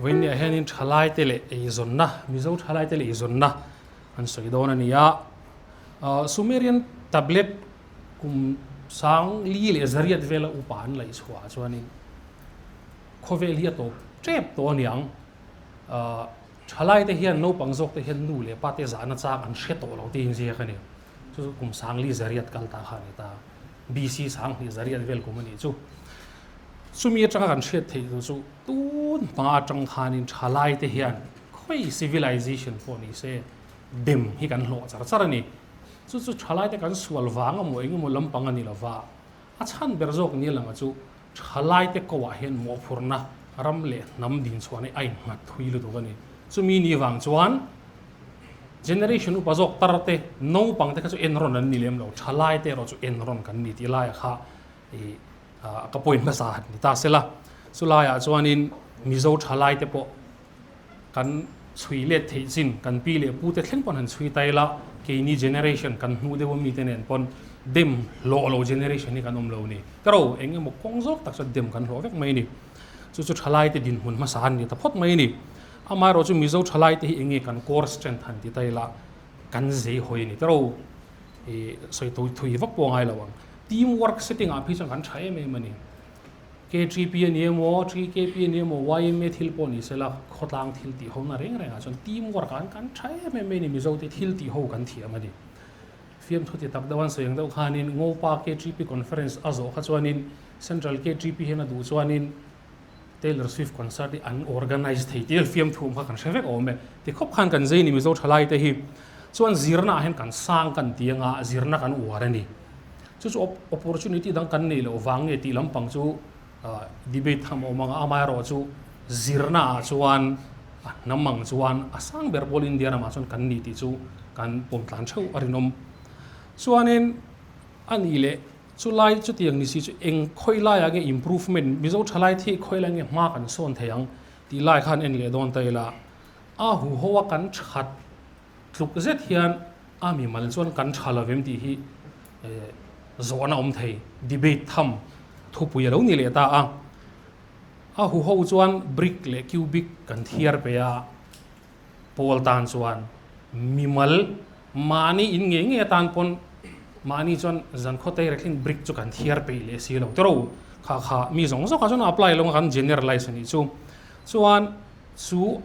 Vawiinniah hianin thalaite leh eizawnna, Mizo thalaite leh eizawnna an sawi dawn a ni a. Sumerian tablet kum sang li leh zariat vela upa an laih chhuah ah chuanin khawvel hi a tawp tep tawh a niang. Thalaite hian naupang zawkte hian nu leh pate zahna chang an hre tawh lo tiin ziak a ni. Chu chu kum sang li zariat kal ta kha a ni ta. BC sang hnih zariat vel kum a nih chu. Chumi atanga kan hriat theih tur chu tun hma atang khanin thalaite hian khawi civilization pawh ni se dem hi kan hlawh char char a ni. Chu chu thalaite kan sual vang emaw eng emaw lampang a ni lova, a chhan ber zawk ni langa chu thalaite koah hian mawhphurhna ram leh hnam dinchhuahna hi a innghat thui lutuk a ni. Chumi ni vang chuan generation upa zawk tar te naupang te kha chu enrawn an ni lem lo, thalaite erawh chu enrawn kan ni tih laiah kha ih ka point hmasa han ni ta sela. Chulaiah chuanin Mizo thalaite pawh kan chhui let theih chin kan pi leh pu te thleng pawn han chhui ta ila, keini generation kan hmuh deuh ami te nen pawn dem hlawh lo generation hi kan awm lo ni. Ka ro eng emaw kawng zawk tak chuan dem kan hlawh vek mai a ni. Chu chu thalai te dinhmun hmasa an ni ta phawt mai a ni. Amaherawh chu Mizo thalai te hi eng nge kan core strength han ti ta ila kan zei hawi a ni. Ka ro i sawi thui vak pawh a ngai lo ang. Team work setting ah phei chuan kan tha em em a ni. KTP a ni emaw, TKP a ni emaw, yma thil pawh ni sela, khawtlang thil tih ho na reng rengah chuan team work ah kan tha em em mai a ni, Mizo te thil tih ho kan thiam a ni. Fiamthu ti tak deuh an sawi ang deuh khanin Ngopa KTP conference a zawh kha chuanin Central KTP hian a duh chuanin Taylor Swift concert hi an organize thei tih fiamthu awm kha kan hre vek awm e. Ti khawp khan kan zei ni Mizo thalai te hi chuan zirna ah hian kan sang kan ti anga zirna kan uar a ni. Chu chu opportunity dang kan neih loh vang nge tih lampang chu debate tham a awm ang a, amaherawh chu zirna ah chuan a hnam ang chuan a sang ber pawl India ramah chuan kan ni tih chu kan pawm tlan theuh a rinawm. Chuanin a nih leh chulai chutiang ni si chu eng khawi laiah nge improvement Mizo thalai thih khawi lai nge hma kan sawn thei ang tih lai khan en leh dawn ta ila a huho a kan that Tluk zet hian a mimal chuan kan tha lo em tih hi zawhna awm thei, debate tham thupui a lo ni leh ta a. A huho chuan brick leh cubic kan thiar pe a, pawl tan chuan mimal mahni in ngei ngei atan pawn mahni chuan zankhaw tei rethlin brick chu kan thiar peih leh si lo tiraw kha kha mi zawng zawkah chuan a apply lo ang kan generalize a nih chu. Chuan chu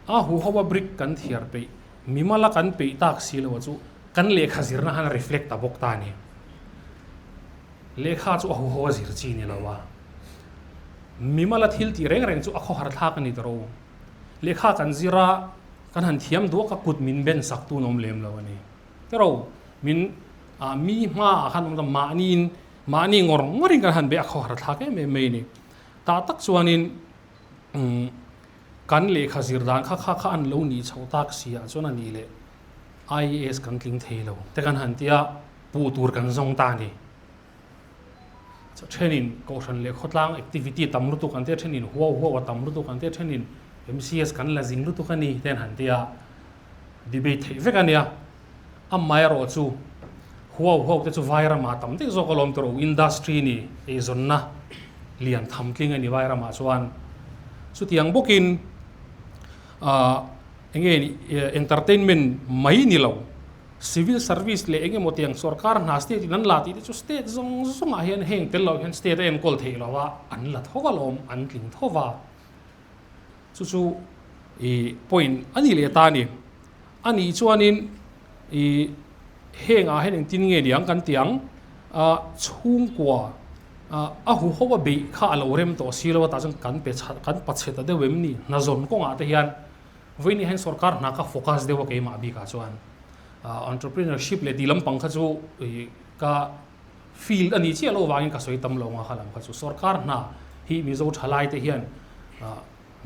A huho a brick kan thiar peih, mimala kan peih tak si lo a chu kan lehkha zirna han reflect ta bawk ta a ni. Lehkha chu a huho a zir chi ni lo a, mimala thil tih reng reng chu a khawhar thlak a ni ta ro. Lehkha kan zir a, kan han thiam duak a kut min ben sak tun awm lem lo a ni. Ta ro, min ah mi hma ah khan awm ta mahniin mahni ngawr ngawrin kan han be a khawhar thlak em em mai a ni. Tah tak chuanin umm Kan lehkha zir dan kha kha kha an lo nih chhoh tak si ah chuan a nih leh IAS kan tling thei lo te kan han tia puh tur kan zawng ta a ni. Thenin kohhran leh khawtlang activity tam lutuk an tia, thenin huau huau a tam lutuk an tia, thenin MCS kan la zing lutuk a ni te an han tia debate theih vek a nia. Amaherawh chu huau huau te chu vai ramah tam daih zawk alawm tur industry ni eizawnna lian tham tling a ni vai ramah chuan chutiang bawkin ah eng nge entertainment mai ni lo civil service leh eng emaw tiang sorkar hna state in an la tih te chu state zawng zawngah hian heng tel loh hian state a enkawl theih lo a an la tho alawm an tling tho va. Chu chu i point a ni leh ta a ni. A nih chuanin i hengah hian engtin nge niang kan ti ang, a chhungkua a huho a beih kha a lo rem tawh si lo a tah chuan kan pe chhat kan pa chhe ta deuh em ni? Hna zawn kawngah te hian vawiin hian sorkar hna kha focus deuh a keimah bikah chuan entrepreneurship leh tih lampang kha chu i ka Field a nih chiah loh vangin ka sawi tam lo ang a khalam kha chu sorkar hna hi Mizo thalai te hian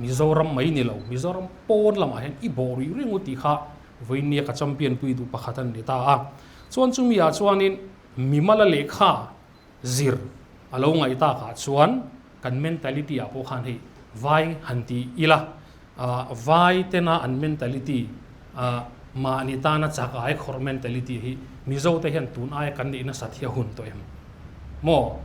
Mizoram mai ni lo Mizoram pawn lamah hian i bawh rih reng u tih kha vawinia ka champion pui duh pakhat a ni ta a. Chuan chumi ah chuanin mimala lehkha zir a lo ngaih takah chuan kan mentality ah pawh khan hei vai han ti ila Vai tena an mentality mahni tana chak ai khawrh mentality hi Mizo te hian tun aia kan nih nasat hi a hun tawh em? Maw?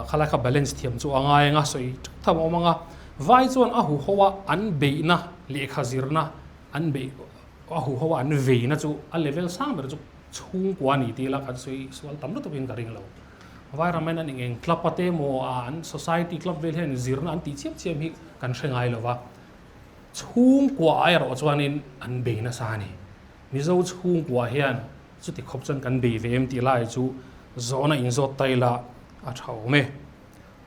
Khalai kha balance thiam chu a ngai anga sawi tha tham a awm anga. Vai chuan a huho a an beihna lehkha zirna an beih a huho a an veina chu a level sang ber chu chhungkua a ni tih ila kan sawi sual tam lutuk in ka ring lo. Vai ram hian an eng eng club a te emaw a an society club vel hian zirna an tih chiam chiam hi kan hre ngai lo va. Chhungkua ah erawh chuanin an bei nasa a ni. Mizo chhungkua hian chuti khawp chuan kan bei ve em tih lai chu zawhna inzawt ta ila a tha awm e.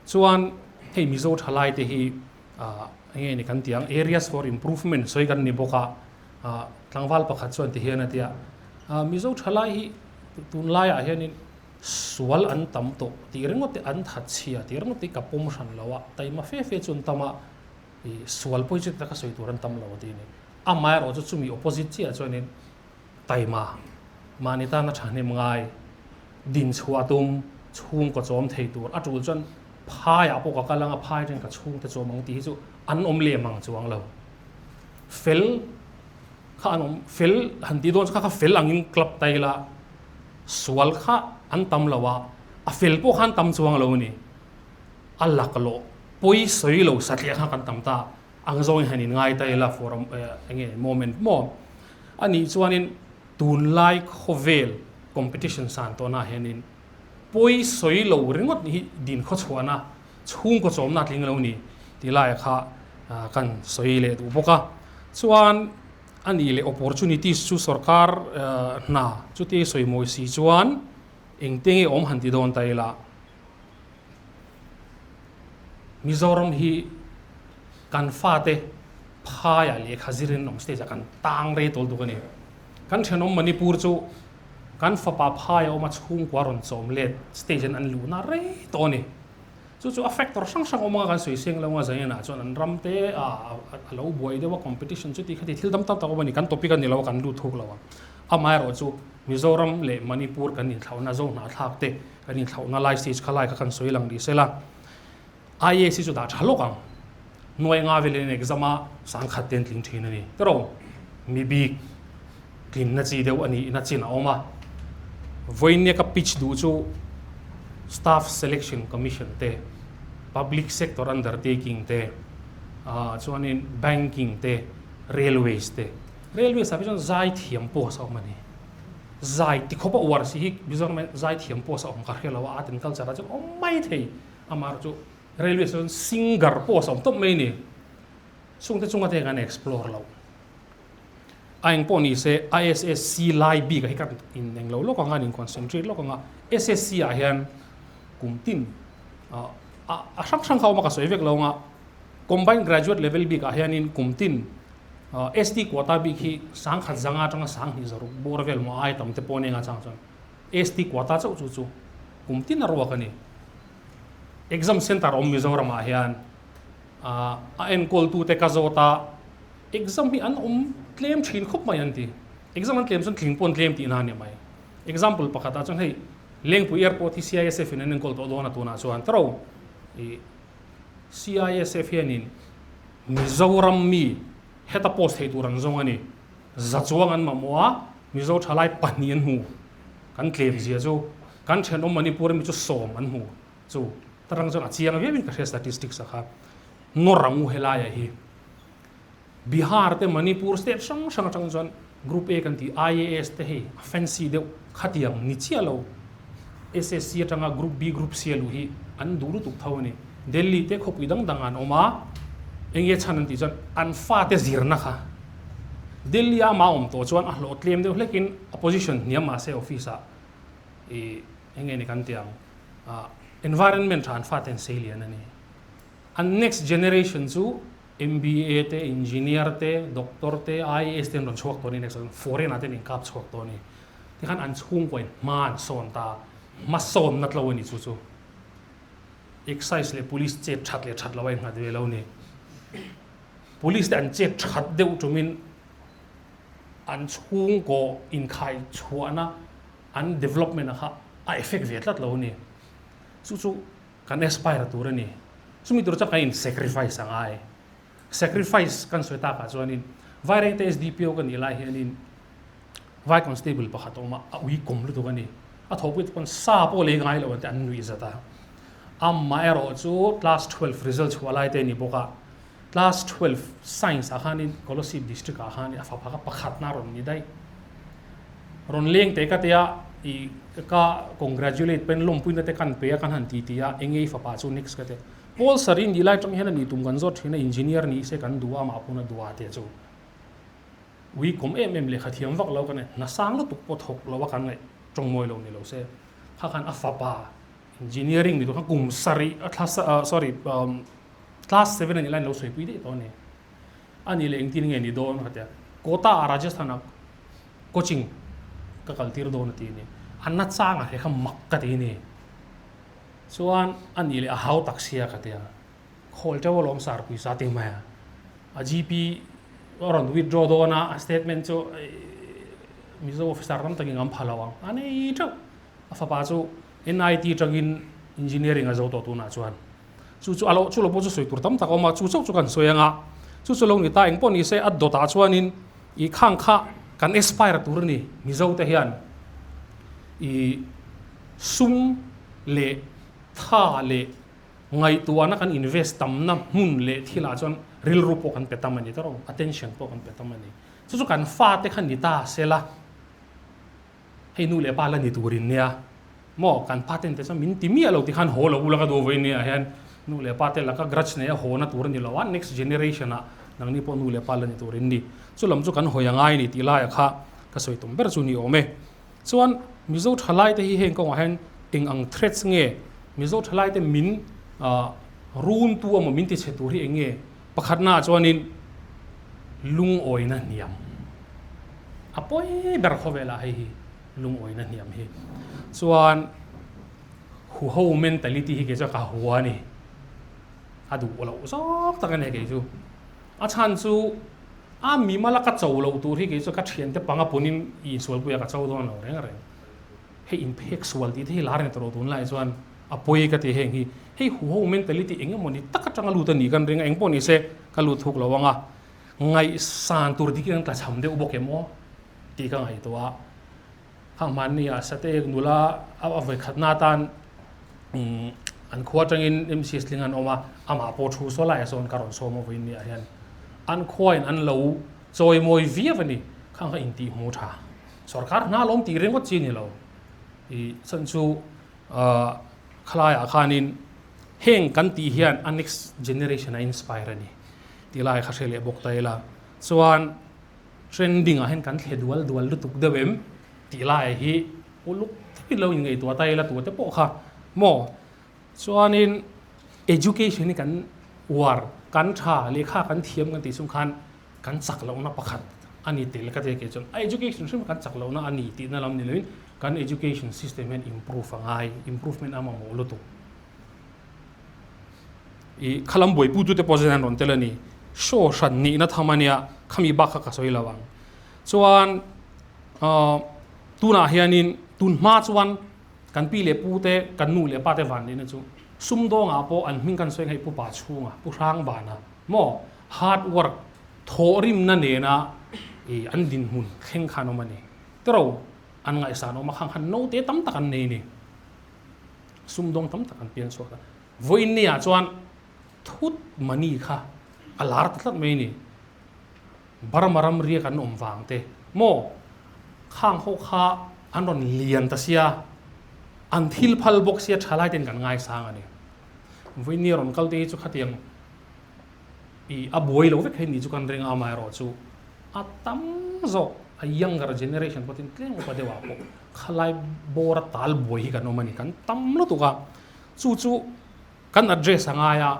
Chuan hei Mizo thalai te hi enge ni kan tih ang areas for improvement sawi kan ni bawk a, tlangval pakhat chuan ti hian a ti a, Mizo thalai hi tunlaiah hianin sual an tam tawh tih ringawt te an that chhia tih ringawt te hi ka pawm hran lo a, taima fe fe chu an tam a, sual pawh hi chuti taka sawi tur an tam lo a ti a ni. Amaherawhchu chumi opposite chiah chuanin Taima, mahni tana thahnem ngai, din chhuah tum, chhungkaw chawm thei tur a tul chuan phaiah pawh ka kal anga phai atangin ka chhungte chawm ang tih hi chu an awm lem ang chuang lo. Fel kha an awm, fel han tih dawn chu kha kha fel angin club ta ila sual kha an tam lo a, a fel pawh kha an tam chuang lo a ni. A laklawh pawi sawi lo satliah kha kan tam ta. Ang zawngin han inngai ta ila for a enge moment maw? A nih chuanin tunlai khawvel competition san tawhnaah hianin pawi sawi lo ringawt hi din khawchhuahna chhungkaw chawmna a tling lo ni tih laia kha kan sawi leh duh bawk a. Chuan a nih leh opportunities chu sorkar hna chuti sawi mawi si chuan engte nge awm han ti dawn ta ila. Mizoram hi kan fate phaiah lehkha zirin awm stage ah kan tang rei tawl duk a ni. Kan thenawm Manipur chu kan fapa phai a awm a chhungkua rawn chawm let stage an an luhna rei tawh a ni. Chu chu a factor hrang hrang awm anga kan sawi seng lo anga Zainah chuan an ram te a lo buai deuh a competition chuti khati thil dam tak tak awm a ni. Kan topic a ni lo a kan lut thuk lo ang. Amaherawhchu Mizoram leh Manipur kan inthlauhna zo hnahthlak te kan inthlauhna lai stage kha lai kha kan sawi lang ni sela IAS hi chu dah tha lawk ang. Nuai nga velin an exam a, sangkhat te an tling thin a ni. Tero mi bik tlinna chi deuh a nih na chin a awm a. Vawinia ka pitch duh chu Staff Selection Commission te, Public Sector Undertaking te, chuanin Banking te, Railways te. Railways ah phei chuan zai thiam post a awm a ni. Zai ti khawp a uar si hi Mizoram ah hian zai thiam post a awm ka hre lo a, art and culture ah chuan awm mai thei. Amah chu railways ah chuan singer post a awm tawp mai a ni. Chungte chunga te kan explore lo. A eng pawh ni se ISSC lai bik ah hi kan in eng lo lawk ang a, an in concentrate lawk ang a. SSC ah hian kum tin a hrang hrang kha a awm a ka sawi vek lo ang a. Combined graduate level bik ah hianin kum tin ST quota bik hi sangkhat zanga atanga sanghnih zaruk bawr vel maw ai tam te pawh nen a chang chuan ST quota chauh chu chu kum tin a ruak a ni. Exam center awm Mizoram ah hian a enkawl tu te ka zawt a exam hi an awm tlem thin khawp mai an ti. Exam an tlem chuan tling pawh an tlem tihna a ni mai. Example pakhat ah chuan hei Lengpui airport hi CISF in an enkawl tawh dawn a tunah chuan taro ih CISF hianin Mizoram mi heta post thei tur an zawng a ni. Za chuang an mamawh a, Mizo thalai pahnih an hmu. Kan tlem zia chu kan thenawm Manipur ami chu sawm an hmu chu tarang chuan a chiang viau in ka hria statistics a kha. Nawr ang u helaiah hi Bihar te Manipur state hrang hrang atang chuan Group A kan tih IAS te hei a fancy deuh khatiang ni chiah lo SSC atanga Group B Group C a luh hi an duh lutuk tho a ni. Delhi te khawpui dang dang ah an awm a, enge chhan an tih chuan an fate zirna kha Delhi a amah awm tawh chuan a hlawh tlem deuh hlekin a position hniam mahse office ah ih enge ni kan tih ang ah environment tha an fate an sei lian a ni. An next generation chu MBA te, Engineer te, Doctor te, IAS te an rawn chhuak tawh a ni next ah chuan foreign ah te an inkap chhuak tawh a ni. Tikhan an chhungkaw in hma an sawn ta, hmasawnna tlo a ni chu chu. Excise leh Police chet that leh that lo a innghat ve lo a ni. Police te an chet that deuh tumin an chhungkaw inkhai chhuahna an development ah kha a effect ve tlat lo a ni. Chu chu Kan aspire tur a ni. Chumi tur chuan kan in sacrifice a ngai. Sacrifice kan sawi takah chuanin Vairengte SDPO ka nih lai hianin Vai Constable pakhat a awm a, a ui kawm lutuk a ni. A thawhpui te pawn sa pawh lei ngai lo an ti, an nuih zat a. Amaherawh chu class 12 result chhuah lai te a ni bawk a. Class 12 Science ah khanin Kolasib District ah khan a fapa kha pakhatna a rawn ni daih. Rawn leng teh ka tia i ka congratulate pahin lawmpuina te kan pe a kan han ti ti a, enge i fapa chu next ka tia. Paul Sari nih lai tang hian a nih tum kan zawt thin a, engineer nih se kan duh a, amah pawn a duh a tia chu. Ui kawm em em lehkha thiam vak lo kan nei, hna sang lutuk pawh thawk lo a kan ngaih tawng mawi lo ni lo se. Kha khan a fapa engineering ni tur khan kum sarih a thla sorry class seven a nih laiin lo sawipui daih tawh a ni. A nih leh engtin nge ni dawn ka tia, Kota ah Rajasthan ah coaching ka kal tir dawn a ti a ni. A nachang a hre kha mak ka ti a ni. Chuan a nih leh a hau tak sia ka tia, khawl teuh alawm sarpui sa ti mai a. A GP a rawn withdraw dawn a, a statement chu Mizo officer tam takin an pha lo ang. A nei teuh. A fapa chu NIT atangin engineering a zo tawh tunah chuan. Chu chu a lo chu lo pawh chu sawi tur tam tak a awm a, chu chauh chu kan sawi ang a. Chu chu lo ni ta eng pawh ni se a dawtah chuanin i khang kha kan aspire tur a ni Mizo te hian i sum leh tha leh ngaihtuahna kan invest tamna hmun leh thilah chuan rilru pawh kan pe tam a ni tawrh attention pawh kan pe tam a ni. Chu chu kan fate kha ni ta sela. Hei nu leh pa la ni turin nia maw kan pa ten te chuan min ti miah lo ti khan haw lo ula ka duh vawiin nia hian nu leh pa te laka grudge nei a haw na tur a ni lo a next generation ah nangni pawh nu leh pa la ni turin ni chu lam chu kan hawi a ngai ni tih lai ah kha ka sawi tum ber chu ni awm e chuan Mizo thalai te hi heng kawngah hian eng ang threats nge Mizo thalai te min ah run tu emaw min ti chhe tur hi eng nge Pakhatnaah chuanin lungawina hniam a pawi ber khawvelah hei hi lungawina hniam hi chuan huho mentality hi kei chuan ka hua a ni. A duh loh zawk tak a ni kei chu. A chhan chu a mimala ka cho loh tur hi kei chuan ka thiante panga punin i insualpuia ka cho dawn lo reng reng. Hei inphek sual tih te hi lar ni tawh lo tunlai chuan a pawi ka ti heng hi. Hei huho mentality eng emawni tak atanga lut a nih kan ring a, engpawh ni se ka lut thuk lo ang a, ngaihsan tur dik in an tlachham deuh bawk em aw tih ka ngaihtuah a. Khang hmanni ah Sateek nula a vawikhatna atan an khua atangin MCS tling an awm a, amah pawh thu saw laiah sawn ka rawn sawm a vawiin ni ah hian an khuain an lo chawimawi viau a ni. Khang kha intihhmuh tha. Sorkar hna lawm tih ringawt chi ni lo. I chhan chu khalaiah khanin heng kan tih hian a next generation a inspire a ni tih lai kha hre leh bawk ta ila. Chuan trending ah hian kan thle dual dual lutuk deuh em tih lai hi uluk takin lo inngaihtuah ta ila tute pawh kha maw. Chuanin education hi kan uar, kan tha, lehkha kan thiam kan tih chung khan kan chak lohna pakhat a ni tel ka ti a kei chuan a education hrim kan chak lohna a ni tihna lam ni loin kan education system hian improve a ngai improvement a mamawh lutuk i khalam buaipu tute pawh chuan an rawn tel a ni show hran nihna tham a nia khami bak kha ka sawi lo ang chuan tunah hianin tun hma chuan kan pi leh pu te kan nu leh pa te van nihna chu sumdawngah pawh an hming kan sawi ang hei pu pa chhunga pu hrang bana maw Hard work, thawhrimna nena i an dinhmun thleng khan awm a ni. Tiro an ngaihsan awm a khang khan naute tam tak an nei a ni. Sumdawng tam tak an pian chhuak a. Vawiin ni ah chuan thut money kha a lar ta tlat mai a ni. Burma ram riak an awm vang te maw khang ho kha an rawn lian ta sia, an thil phal bawk sia thalai ten kan ngaisang a ni. Vawiin ni a rawn kal te hi chu khatiang I a buai lo vek hei ni chu kan ring a, amaherawh chu a tam zawk a younger generation pawh tin tlem upa deuh ah pawh khalai bawr a tal buai hi kan awm a ni, kan tam lutuk a, chu chu kan address a ngai a,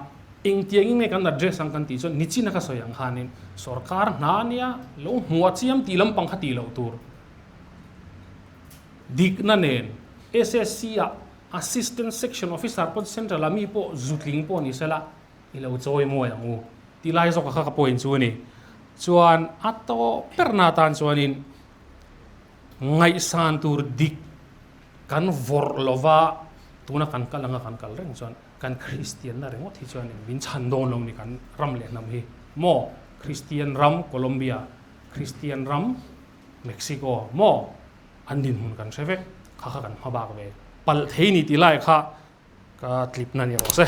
engtiang in nge kan address ang kan tih chuan nichin a ka sawi ang khanin sorkar hna ania lo hmuh a chiam tih lampang kha tih loh tur dikna nen SSC ah Assistant Section Officer pawh Central ah mi pawh zutling pawh ni sela I lo chawi mawi ang u tih lai zawk kha ka point chu a ni. Chuan a tawh berna atan chuanin ngaihsan tur dik kan vawrh lova tuna kan kal anga kan kal reng chuan kan Kristianna ringawt hi chuanin min chhan dawn lo ni kan ram leh hnam hi. Maw Kristian ram Colombia, Kristian ram Mexico maw an dinhmun kan hre vek kha kha kan hma bak ve palh thei ni tih lai kha ka tlipna ni rawh se.